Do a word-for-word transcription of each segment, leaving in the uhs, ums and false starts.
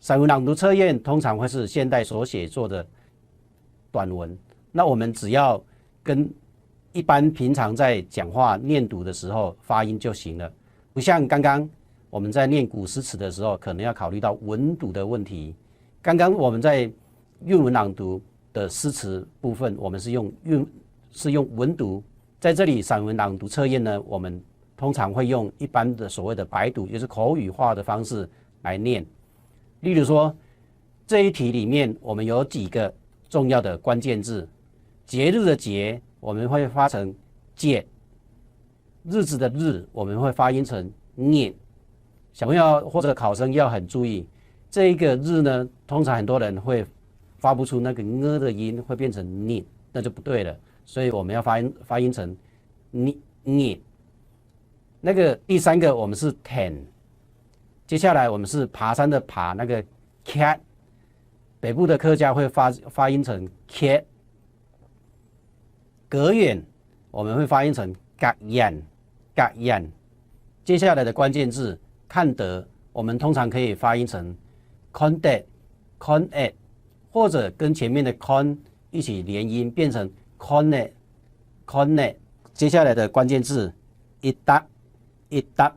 散文朗读测验通常会是现代所写作的短文，那我们只要跟一般平常在讲话念读的时候发音就行了，不像刚刚我们在念古诗词的时候，可能要考虑到文读的问题。刚刚我们在韵文朗读的诗词部分，我们是用韵是用文读，在这里散文朗读测验呢，我们通常会用一般的所谓的白读，就是口语化的方式来念。例如说，这一题里面我们有几个重要的关键字，节日的节我们会发成节，日子的日我们会发音成念。小朋友或者考生要很注意，这一个日呢，通常很多人会发不出那个呢的音，会变成念，那就不对了。所以我们要发音发音成念念。那个第三个我们是 ten， 接下来我们是爬山的爬，那个 cat， 北部的客家会发发音成 cat。隔远我们会发音成隔远，隔远。接下来的关键字看得，我们通常可以发音成 con 得， con 得，或者跟前面的 con 一起连音，变成 con 得， con 得。接下来的关键字一搭，一搭。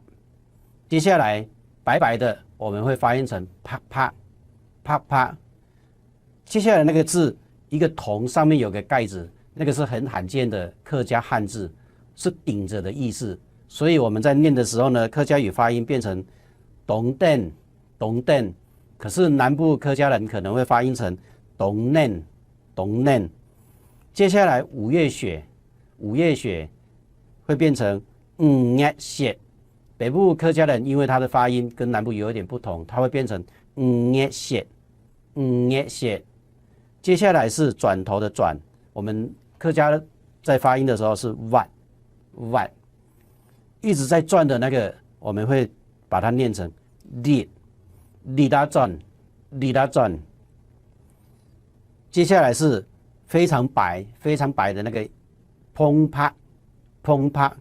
接下来白白的我们会发音成啪啪，啪啪。接下来那个字，一个铜上面有个盖子，那个是很罕见的客家汉字，是顶着的意思。所以我们在念的时候呢，客家语发音变成咚等，咚等。可是南部客家人可能会发音成咚等，咚等。接下来五月雪，五月雪会变成五月雪。北部客家人因为他的发音跟南部有一点不同，他会变成五月雪，五月雪。接下来是转头的转，我们客家在发音的时候是 wat， wat，一直在转的那个，我们会把它念成 lit， lit 啊转， lit 啊转。接下来是非常白、非常白的那个 phong 白， phong 白。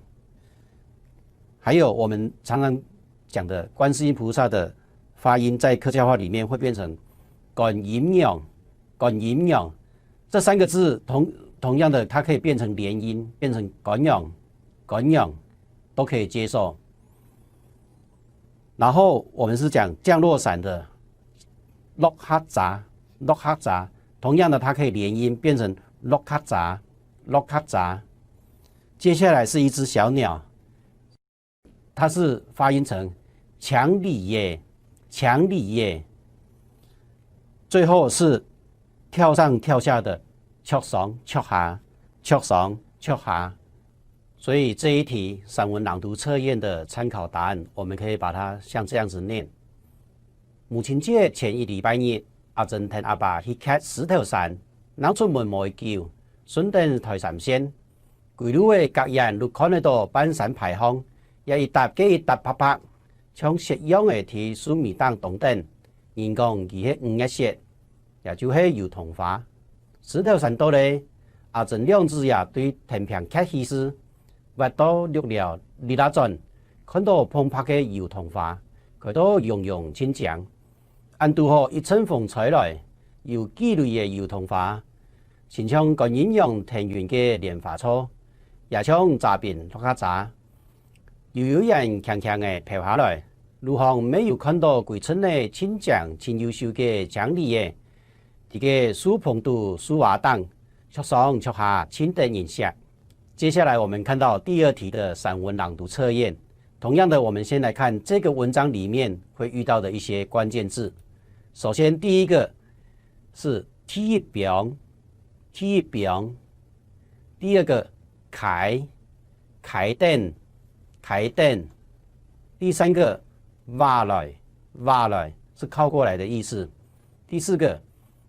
还有我们常常讲的观世音菩萨的发音，在客家话里面会变成观音娘，观音娘。这三个字同同样的，它可以变成连音，变成观娘，观娘，都可以接受。然后我们是讲降落伞的 落客遮， 落客遮，同样的它可以连音变成落客遮，落客遮。接下来是一只小鸟，它是发音成 chang li ye， chang li ye。最后是跳上跳下的 chok song chok ha， chok song chok ha。所以这一题散文朗读测验的参考答案，我们可以把它像这样子念：母亲节前一礼拜日，阿珍同阿爸去蹶獅頭山，行出門無幾久，順等台三線，歸路个隔遠就看得到半山排行，也一搭接一搭白白，像雪樣个在樹尾頂咚等。人講佢係五月雪， 也就係油桐花。獅頭山到咧，阿珍兩子爺對天平蹶起勢，挖到綠寮里拉轉，看到蓬白个油桐花，開到勇勇盡靚。恁堵好一陣風吹來，有幾蕊个油桐花，親像觀音娘騰雲个蓮花座，也像遮冰落客遮， 又有煙輕輕仔飄下來，路項乜有看到歸陣仔盡靚盡優秀个青梨仔，在該樹椪肚、樹椏頂，著上著下，盡得人惜。接下來我們看到第二題的散文朗讀測驗。同樣的，我們先來看這個文章裡面會遇到的一些關鍵字。首先，第一個是第一枋，第一枋。第二個，㧡，㧡等，㧡等。第三個，揹來，揹來，是靠過來的意思。第四個，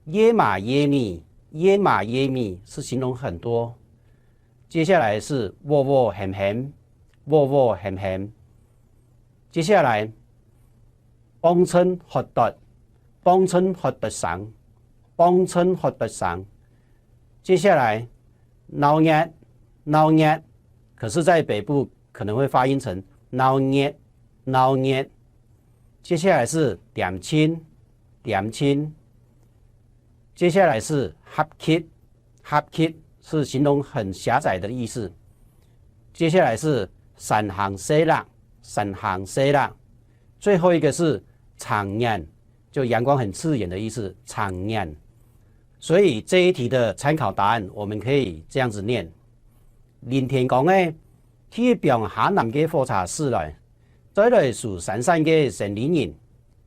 掖嫲掖尾，掖嫲掖尾是形容很多。接下來是窩窩跈跈，窩窩跈跈。接下來，傍襯喝哚，傍襯喝哚聲，傍襯喝哚聲。接下來，鬧熱，鬧熱，可是在北部可能會發音成鬧熱，鬧熱。接下來是恬靜，恬靜。接下來是狹趇，狹趇是形容很狹窄的意思。接下來是山行細壢，山行細壢。最後一個是青眼，就陽光很刺眼的意思，青眼。所以這一題的參考答案，我們可以這樣子念：林天光个，第一枋下南个火車駛來，載來收山產个生理人。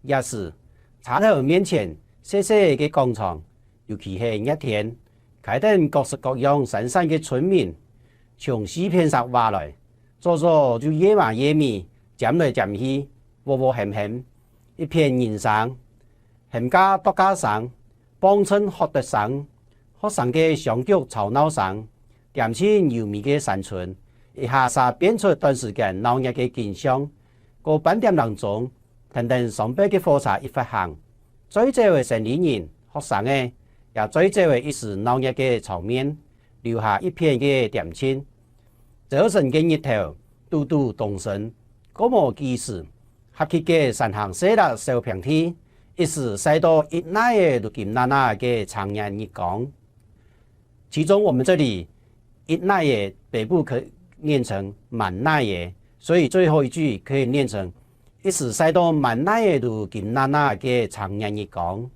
這時，車頭面前細細个廣場，尤其係熱天，𢲸等各式各樣山產个村民，從四片析倚來，早早就掖麻掖米，尖來尖去，喔喔喊喊，一片人聲，喊價剁價聲，磅秤喝得聲，學生个雙腳吵鬧聲，恬靜優美个山村，一下嗄變出短時間鬧熱个景象。過半點零鐘，跈等雙排个火車一發行，載走个生理人、學生仔，也載走个一時鬧熱个場面，留下一片个恬靜。朝晨个日頭，堵堵東升，過無幾時，狹趇个山行細壢小平地，一時曬到一哪仔都金娜娜个青眼日光。其中我們這裡一哪仔北部可以念成滿哪仔，所以最後一句可以念成一時曬到滿哪仔都金娜娜个青眼日光。